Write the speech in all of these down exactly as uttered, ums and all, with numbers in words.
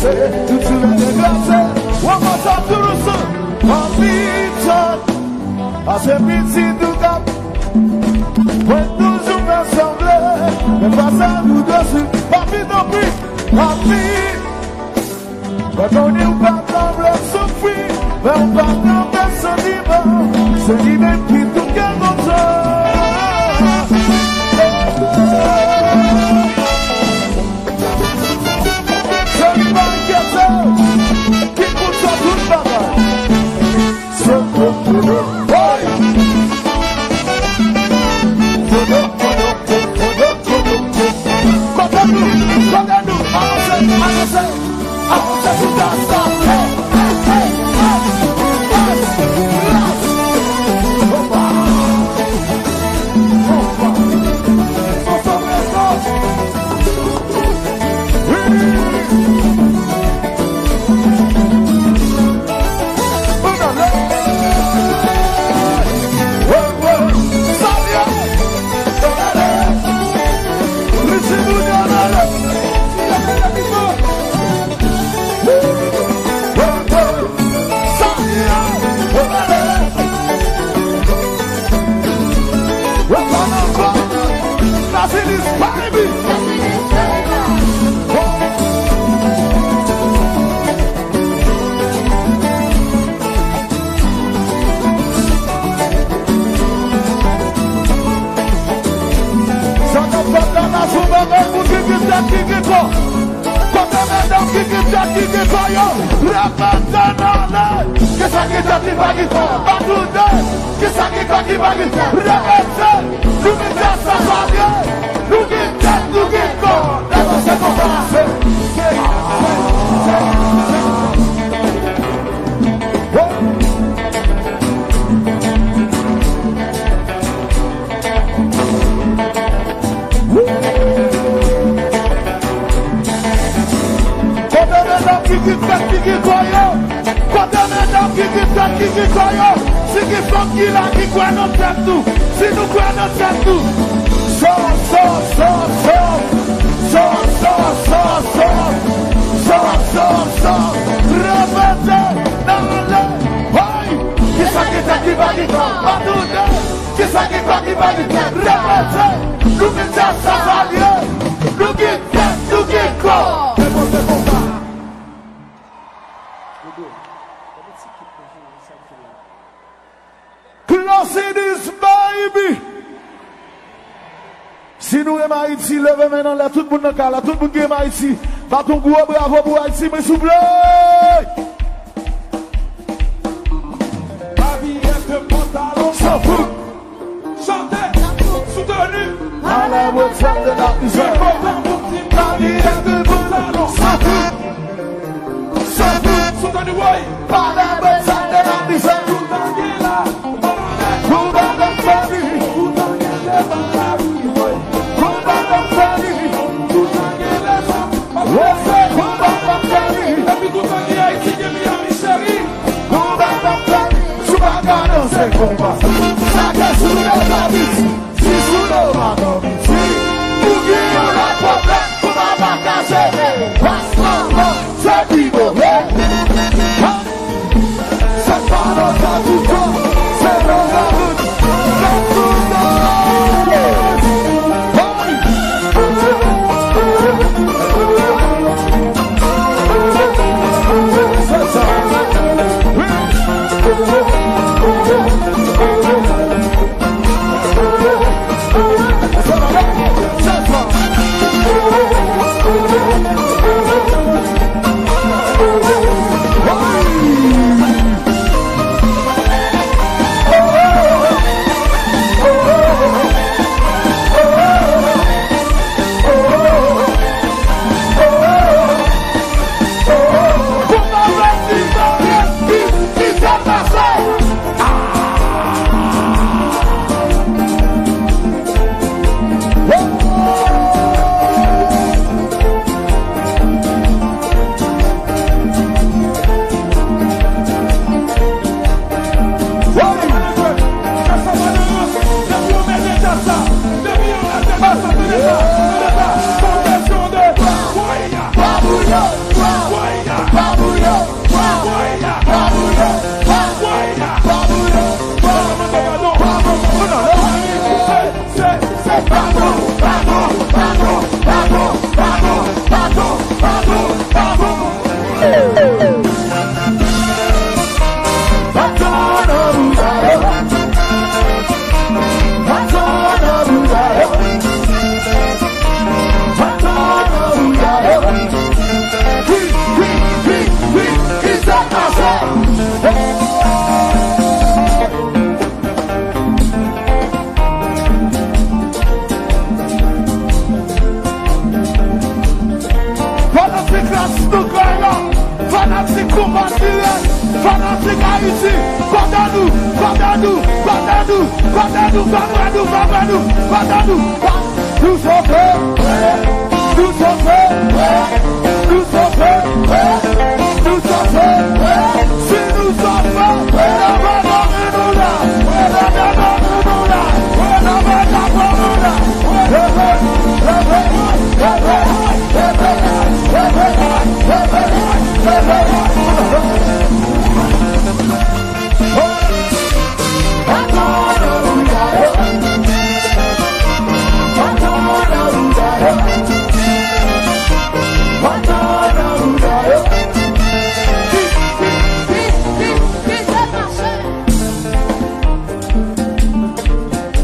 Tout sou lè deplase, w ap pase tou dousan. Papi John, pase pitit ou kap. Mwen toujou fè sanble, men fas a nou de sou. Papi, tanpri, papi. Mwen konnen ou pa t anvi soufri, men ou pa kanpe santiman. Se li menm ki tou kè kontan. Se li menm ki te, ki kontan tout bagay. Se, hey! Kote nou? Kote nou? Avanse, avanse, avanse sou tas la. Hey, hey, hey, hey, hey, hey. Opa! Opa! Opa! Opa! Sa k ap fèt la, n a fè yon bagay pou ki gen tèt ki gen kò. Kote medam ki gen tèt ki gen kò yo? Repete nan ale. Kisa ki gen tèt ki pa gen kò? Batoude. Kisa ki gen kò ki pa gen tèt? Repete. Nou gen tèt sa pa byen. Nou gen tèt, nou gen kò. Lè nou se konsa. Kote medam ki gen tèt ki gen kò yo? Kote medam ki gen tèt ki gen kò yo? Si gen fanm ki la ki kwè nan tèt nou, si nou kwè nan tèt nou. Sò, sò, sò, sò. Sò, sò, sò, sò. Sò, sò, sò. Repete, nan le. Hey! Kisa ki gen tèt ki pa gen kò? Batoude. Kisa ki gen kò ki pa gen tèt? Repete. Nou gen tèt sa pa byen. Nou gen tèt, nou gen kò. Close this, baby! Si nou renmen Ayiti, leve men n anlè, tout moun nan kay la, tout moun ki renmen Ayiti, bat yon gwo bravo pou Ayiti, mwen souple! Sanfou! Chante! Soutenu! Sanfou! Sanfou! Soutenu, woy! Pale bwè sa de la mizè. Konba nan fè li. Konba nan fè li. Konba nan fè li. Epi konba gen Ayiti, gen Miami, cheri. Konba nan fè li. Si w pa ka danse konba. Sa gen sou le la vit. Si sou do madan piti, ou gen yon lòt pwoblèm, kouman pa ka jere? Pas manman, se pi move. Se pa lòt sa toutan, se nan lawout, nan toutan. Hey! Se sa. Wi. Fanatik konpatirèt, fanatik Ayiti, kote nou, kote nou, kote nou, kote nou, kote nou, kote nou, kote nou, kote nou, sofe, nou sofe, nou sofe, nou sofe, si nou sofe, leve men nou la, leve men nou la, leve men nou la, leve, leve, leve.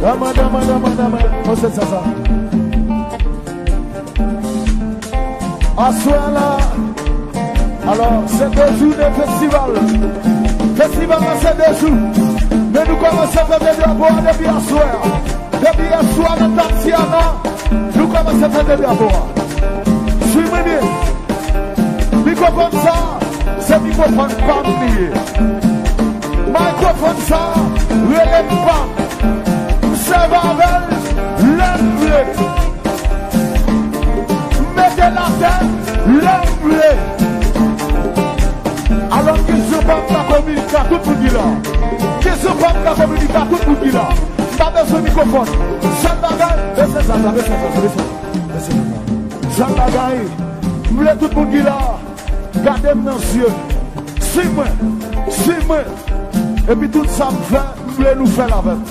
Daman, daman, daman, daman. Mwen se sa, sa. Aswè a la, alò, se de jounen festival. Festival la se de jou. Men nou kòmanse fete drapo a depi aswè a. Depi yèswa nan Tatiana, nou kòmanse fete drapo a. Swiv mwen byen. Mikwofòn sa, se mikwofòn pa m li ye. Mikwofòn sa, rele m pa m. M sèvi avè l lè m vle. M mete l atè lè m vle. Alò, m gen jan pa m ka kominike ak tout moun ki la. M gen jan pa m ka kominike ak tout moun ki la. M pa bezwen mikwofòn. Sèl bagay, bese zam la, bese zam la, bese zam la, bese zam la. Sèl bagay, m vle tout moun ki la. Gade m nan zye. Swiv mwen. Swiv mwen. Epi tout sa m fè, m vle nou fè l avè m.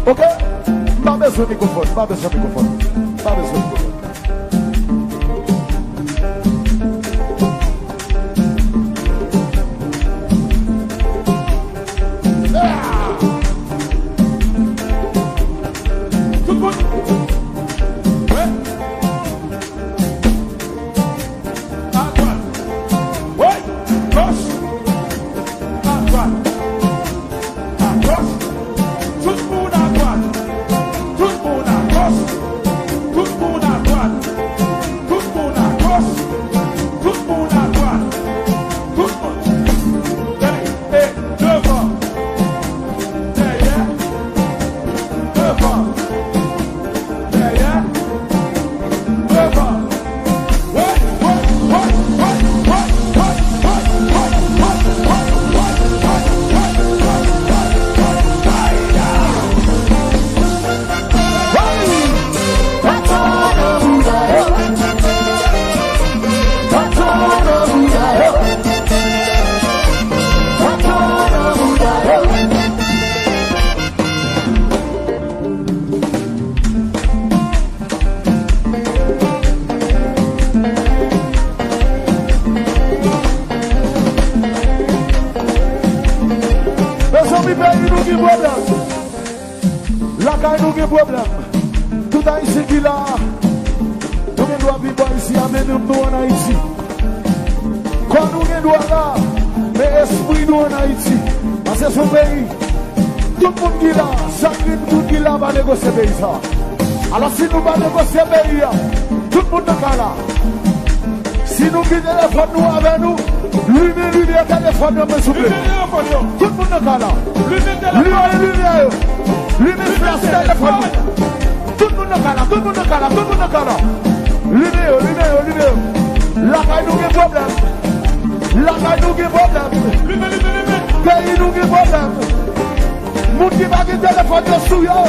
Oke? M pa bezwen mikwofòn. M pa bezwen mikwofòn. M pa bezwen mikwofòn. Ah! Tout moun. Wi. Adwat. Wi. Goch. Adwat. Agoch. Tout moun adwat. Tout moun agoch. Tout moun adwat. Tout moun agoch. Tout moun adwat. Tout moun. Ey, ey, devan. Dèyè. Devan. Dèyè, devan. Mezanmi, peyi nou gen pwoblèm. Lakay nou gen pwoblèm. Tout Ayisyen ki la, nou gen dwa viv bò isi a, men nanm nou ann Ayiti. Kò nou gen dwa la, men espri nou ann Ayiti. Paske se yon peyi. Tout moun ki la, chak moun ki la pa negosye peyi sa. Alò, si nou pa negosye peyi a, tout moun nan kay la. Si nou gen telefòn nou avè nou, limen limyè telefòn yo, men souple. Limen telefòn yo. Tout moun nan kay la. Limen telefòn. Limen limyè yo. Limen flash telefòn yo. Tout moun nan kay la, tout moun nan kay la, tout moun nan kay la. Limen yo, limen yo, limen yo. Lakay nou gen pwoblèm. Lakay nou gen pwoblèm. Limen, limen, limen. Peyi nou gen pwoblèm. Moun ki pa gen telefòn yo sou yo.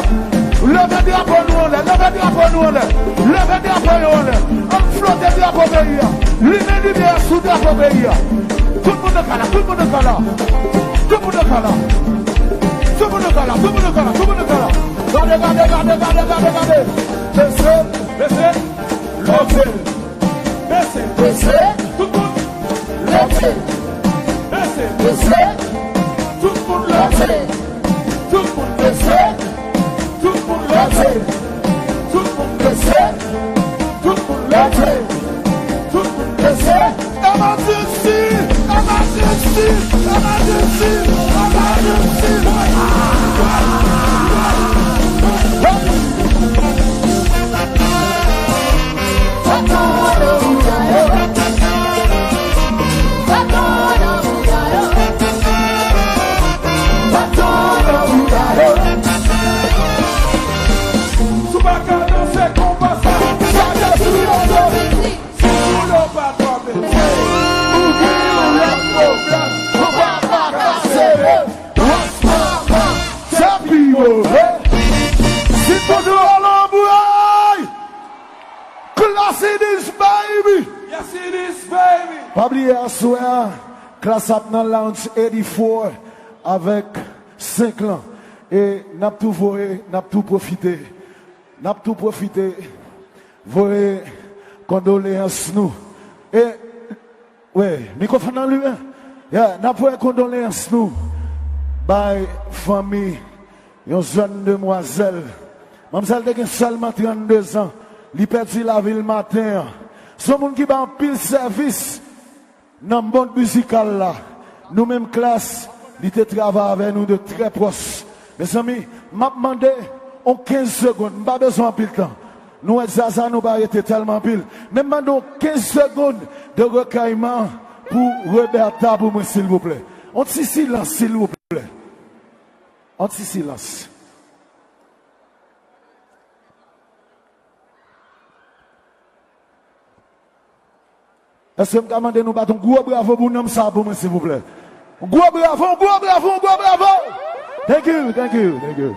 Leve drapo nou anlè, leve drapo nou anlè. Leve drapo yo anlè. Ann flote drapo peyi a. Limen limyè sou drapo peyi a. Tout moun nan kay la, tout moun nan kay la. Tout moun nan kay la. Tout moun nan kay la, tout moun nan kay la, tout moun nan kay la. Gade, gade, gade, gade, gade, gade. Mesye, mesye, leve. Bese. Bese. Tout moun. Leve. Bese. Bese. Tout moun leve. Tout moun bese. Tout moun leve. Tout moun bese. Tout moun leve. Tout moun bese. Emergency! Emergency! Emergency! Emergency! Pa bliye aswè a, Klass ap nan Lounge eighty-four avèk senk lan. E n ap tou voye, n ap tou pwofite. N ap tou pwofite voye kondoleyans nou. E, wi, mikwofòn nan limen. Yeah, n ap voye kondoleyans nou bay fanmi yon jèn demwazèl. Manmzèl te gen sèlman trannde zan. Li pèdi lavi l maten an. Se yon moun ki bay anpil sèvis nan mond mizikal la. Nou menm Klass, li te travay avè nou de trè pwòch. Mezanmi, m ap mande yon kenz segonn. M pa bezwen anpil tan. Nou wè Zaza, nou pa rete tèlman anpil. Men m mande yon kenz segonn de rekayman pou Roberta pou mwen, silvouplè. Yon ti silans, silvouplè. Yon ti silans. Èske m ka mande nou bat yon gwo bravo pou nonm sa pou mwen, silvouplè? Yon gwo bravo, yon gwo bravo, yon gwo bravo! Thank you, thank you, thank you.